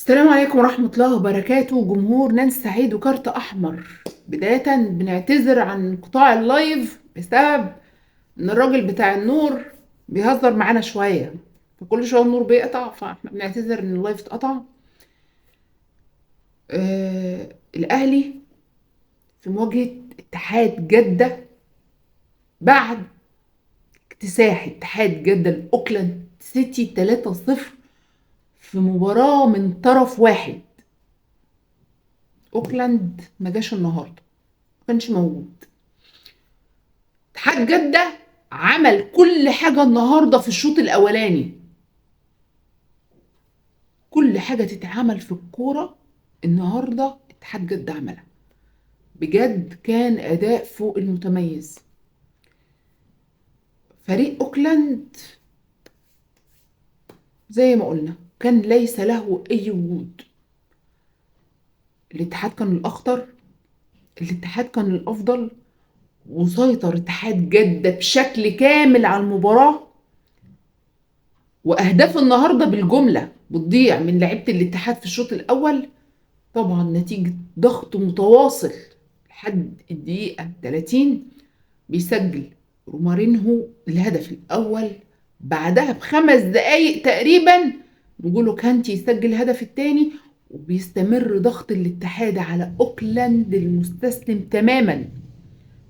السلام عليكم ورحمة الله وبركاته. جمهور نانسي سعيد وكارت أحمر. بداية بنعتذر عن انقطاع ال live بسبب إن الراجل بتاع النور بيهزر معانا شوية، فكل شوية النور بيقطع، فاحنا بنعتذر إن ال live اتقطع. الأهلي في مواجهة اتحاد جدة بعد اكتساح اتحاد جدة لأوكلاند سيتي 3-0 في مباراة من طرف واحد. أوكلاند ما جاش النهاردة، ما كانش موجود. اتحاد جدة عمل كل حاجة النهاردة في الشوط الأولاني، كل حاجة تتعمل في الكورة النهاردة اتحاد جدة عملها. بجد كان أداء فوق المتميز. فريق أوكلاند زي ما قلنا كان ليس له أي وجود. الاتحاد كان الأخطر، الاتحاد كان الأفضل، وسيطر اتحاد جدة بشكل كامل على المباراة. وأهداف النهاردة بالجملة بتضيع من لعيبة الاتحاد في الشوط الأول، طبعا نتيجة ضغط متواصل لحد الدقيقة 30 بيسجل رومارينهو الهدف الأول. بعدها ب5 دقايق تقريبا نجولو كانتي يسجل الهدف الثاني، وبيستمر ضغط الاتحاد على أوكلاند المستسلم تماما،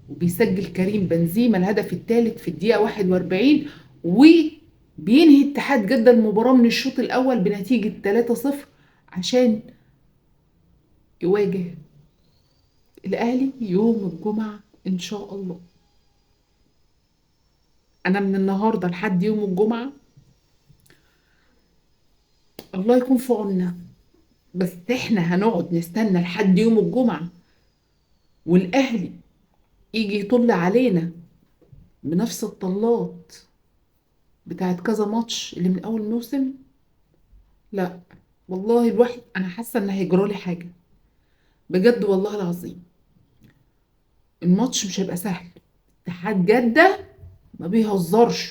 وبيسجل كريم بنزيما الهدف الثالث في الدقيقة 41، وبينهي اتحاد جدة المباراة من الشوط الأول بنتيجة 3-0 عشان يواجه الأهلي يوم الجمعة إن شاء الله. أنا من النهاردة لحد يوم الجمعة الله يكون في عوننا، بس احنا هنقعد نستنى لحد يوم الجمعة والأهلي يجي يطل علينا بنفس الطلات بتاعت كذا ماتش اللي من أول موسم؟ لا والله الواحد أنا حاسة إن هيجرالي حاجة بجد والله العظيم. الماتش مش هيبقى سهل. اتحاد جدة ما بيهزرش،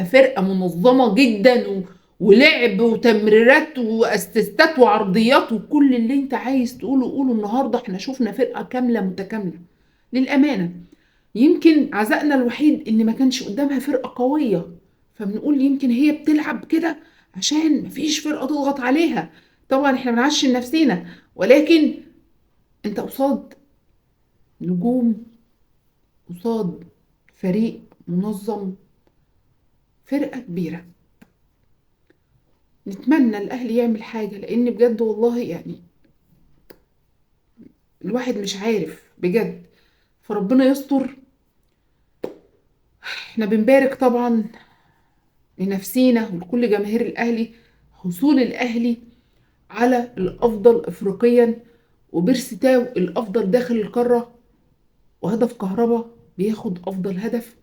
فرقة منظمة جدا ولعب وتمريرات واسيستات وعرضيات وكل اللي انت عايز تقوله قوله. النهارده احنا شفنا فرقة كاملة متكاملة. للأمانة يمكن عزائنا الوحيد ان ما كانش قدامها فرقة قوية، فبنقول يمكن هي بتلعب كده عشان مفيش فرقة تضغط عليها. طبعا احنا بنعشم نفسينا، ولكن انت قصاد نجوم، قصاد فريق منظم، فرقة كبيرة. نتمنى الأهلي يعمل حاجة، لأن بجد والله يعني الواحد مش عارف بجد، فربنا يستر. احنا بنبارك طبعا لنفسينا ولكل جماهير الأهلي حصول الأهلي على الأفضل أفريقيا، وبيرسي تاو الأفضل داخل القارة، وهدف كهربا بياخد أفضل هدف.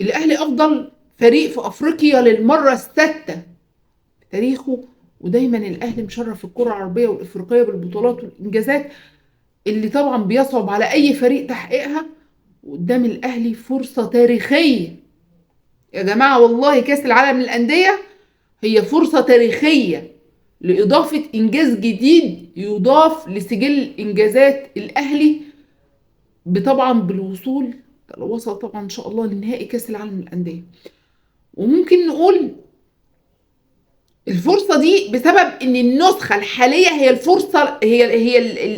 الأهلي أفضل فريق في أفريقيا للمرة السادسة في تاريخه، ودايما الأهلي مشرف الكرة العربية والإفريقية بالبطولات والإنجازات اللي طبعا بيصعب على أي فريق تحقيقها. وقدام الأهلي فرصة تاريخية يا جماعة، والله كأس العالم للأندية هي فرصة تاريخية لإضافة إنجاز جديد يضاف لسجل إنجازات الأهلي، طبعا بالوصول لو وصل طبعا إن شاء الله لنهائي كأس العالم للأندية. وممكن نقول الفرصة دي بسبب إن النسخة الحالية هي الفرصة، هي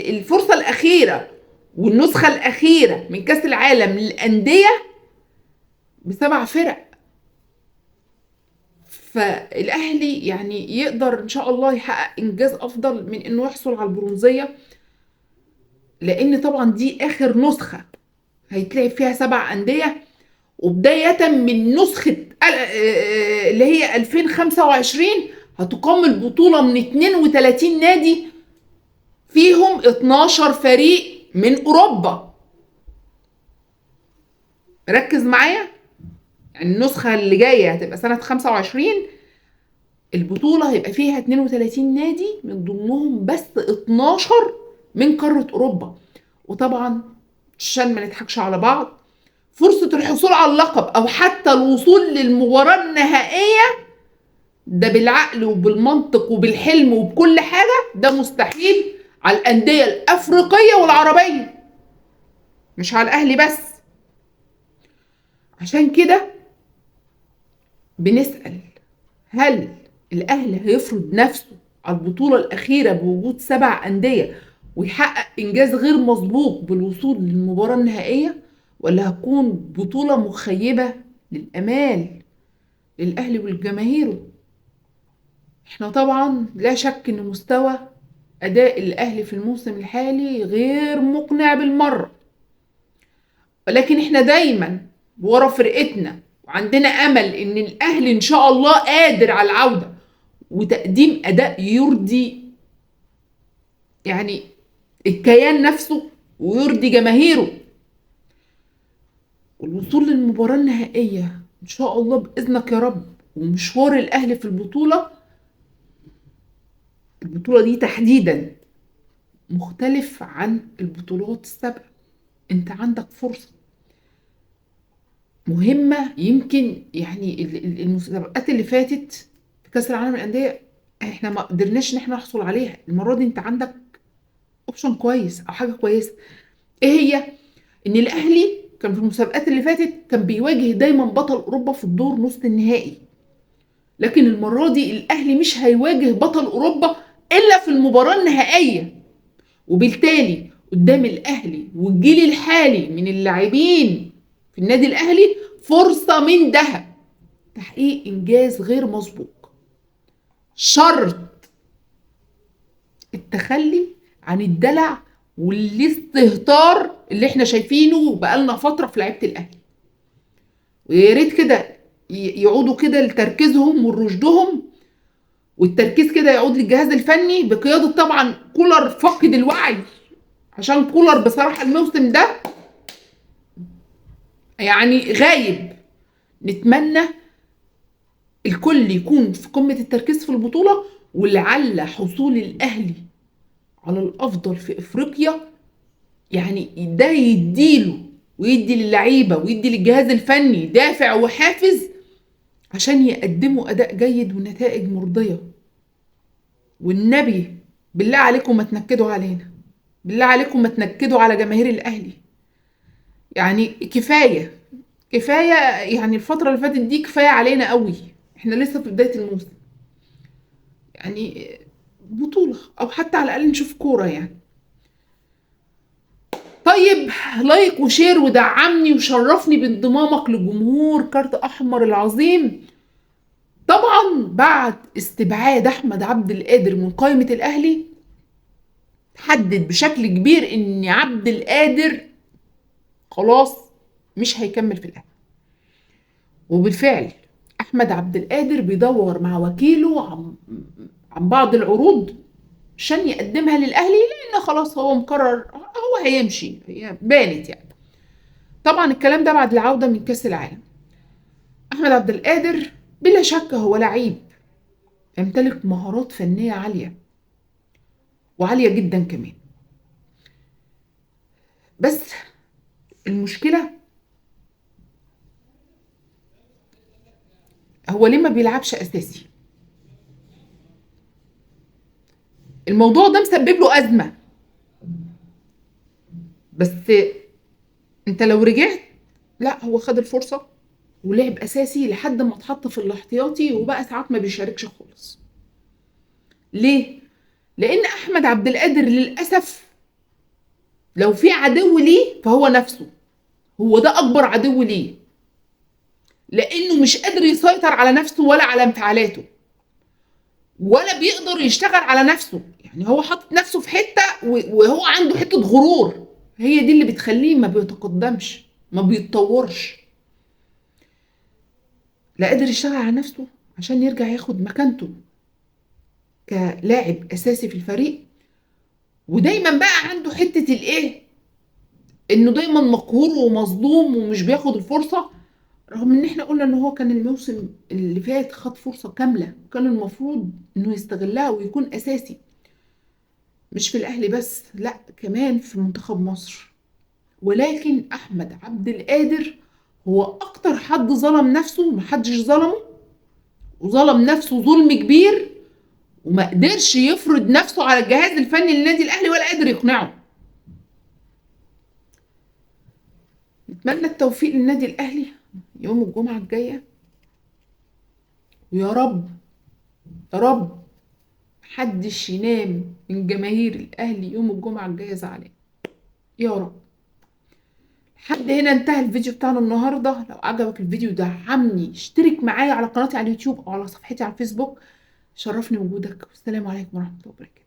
الفرصة الأخيرة والنسخة الأخيرة من كأس العالم للأندية ب7 فرق. فالأهلي يعني يقدر إن شاء الله يحقق إنجاز أفضل من إنه يحصل على البرونزية، لأن طبعا دي آخر نسخة هيتلعب فيها 7 أندية، وبداية من نسخة اللي هي 2025 هتقام البطولة من 32 نادي فيهم 12 فريق من أوروبا. ركز معايا، يعني النسخة اللي جاية هتبقى سنة 25، البطولة هيبقى فيها 32 نادي من ضمنهم بس 12 من قارة أوروبا. وطبعا عشان ما نضحكش على بعض، فرصة الحصول على اللقب أو حتى الوصول للمباراة النهائية ده بالعقل وبالمنطق وبالحلم وبكل حاجة، ده مستحيل على الأندية الأفريقية والعربية، مش على الأهلي بس. عشان كده بنسأل، هل الأهلي هيفرض نفسه على البطولة الأخيرة بوجود 7 أندية ويحقق إنجاز غير مسبوق بالوصول للمباراة النهائية، ولا هتكون بطولة مخيبة للأمال للأهلي والجماهير؟ احنا طبعا لا شك ان مستوى أداء الأهلي في الموسم الحالي غير مقنع بالمرة، ولكن احنا دايما ورا فرقتنا وعندنا أمل ان الأهلي إن شاء الله قادر على العودة وتقديم أداء يرضي يعني الكيان نفسه ويرضي جماهيره، والوصول للمباراة النهائية إن شاء الله بإذنك يا رب. ومشوار الأهلي في البطولة دي تحديدا مختلف عن البطولات السابقة. انت عندك فرصة مهمة، يمكن يعني المسابقات اللي فاتت في كأس العالم للأندية احنا ما قدرناش ان احنا نحصل عليها. المرة دي انت عندك اوبشن كويس او حاجة كويسة. ايه هي؟ ان الاهلي كان في المسابقات اللي فاتت كان بيواجه دايما بطل اوروبا في الدور نص النهائي، لكن المرة دي الاهلي مش هيواجه بطل اوروبا الا في المباراة النهائية، وبالتالي قدام الاهلي والجيل الحالي من اللاعبين في النادي الاهلي فرصة من ذهب تحقيق انجاز غير مسبوق. شرط التخلي عن الدلع والاستهتار اللي احنا شايفينه بقالنا فترة في لعيبة الاهلي، ويا ريت كده يعودوا كده لتركيزهم ورشدهم، والتركيز كده يعود للجهاز الفني بقيادة طبعا كولر فاقد الوعي، عشان كولر بصراحة الموسم ده يعني غايب. نتمنى الكل يكون في قمة التركيز في البطولة، ولعل حصول الاهلي على الافضل في افريقيا يعني ده يديله ويدي للعيبة ويدي للجهاز الفني دافع وحافز عشان يقدموا اداء جيد ونتائج مرضية. والنبي بالله عليكم ما تنكدوا علينا، بالله عليكم ما تنكدوا على جماهير الاهلي، يعني كفاية كفاية، يعني الفترة اللي فاتت دي كفاية علينا قوي، احنا لسه في بداية الموسم، يعني بطوله او حتى على الاقل نشوف كورة يعني. طيب like و share ودعمني وشرفني بانضمامك لجمهور كارت احمر العظيم. طبعا بعد استبعاد احمد عبد القادر من قائمة الاهلي حدد بشكل كبير ان عبد القادر خلاص مش هيكمل في الاهلي، وبالفعل احمد عبد القادر بيدور مع وكيله عن بعض العروض عشان يقدمها للاهلي، لان خلاص هو مقرر هو هيمشي، هي بانت يعني. طبعا الكلام ده بعد العودة من كاس العالم. احمد عبد القادر بلا شك هو لعيب يمتلك مهارات فنية عالية وعاليه جدا كمان، بس المشكلة هو ليه ما بيلعبش اساسي؟ الموضوع ده مسبب له ازمة. بس انت لو رجعت، لا هو خد الفرصة ولعب اساسي لحد ما اتحط في الاحتياطي وبقى ساعات ما بيشاركش خالص. ليه؟ لان احمد عبد القادر للاسف لو في عدو ليه فهو نفسه، هو ده اكبر عدو ليه، لانه مش قادر يسيطر على نفسه ولا على انفعالاته ولا بيقدر يشتغل على نفسه. يعني هو حاطط نفسه في حتة وهو عنده حتة غرور، هي دي اللي بتخليه ما بيتقدمش ما بيتطورش، لا قادر يشتغل على نفسه عشان يرجع ياخد مكانته كلاعب اساسي في الفريق. ودايما بقى عنده حتة الايه، انه دايما مقهور ومظلوم ومش بياخد الفرصة، رغم ان احنا قلنا ان هو كان الموسم اللي فات خد فرصة كاملة وكان المفروض انه يستغلها ويكون اساسي، مش في الاهلي بس، لا كمان في منتخب مصر. ولكن احمد عبد القادر هو اكتر حد ظلم نفسه، محدش ظلمه وظلم نفسه ظلم كبير، وما قدرش يفرض نفسه على الجهاز الفني للنادي الاهلي ولا قادر يقنعه. نتمنى التوفيق للنادي الاهلي يوم الجمعة الجاية، ويا رب يا رب محدش ينام من جماهير الاهلي يوم الجمعة الجاية زعلان، يا رب. لحد هنا انتهى الفيديو بتاعنا النهارده. لو عجبك الفيديو دعمني، اشترك معايا على قناتي على اليوتيوب او على صفحتي على الفيسبوك. شرفني وجودك، والسلام عليكم ورحمة الله وبركاته.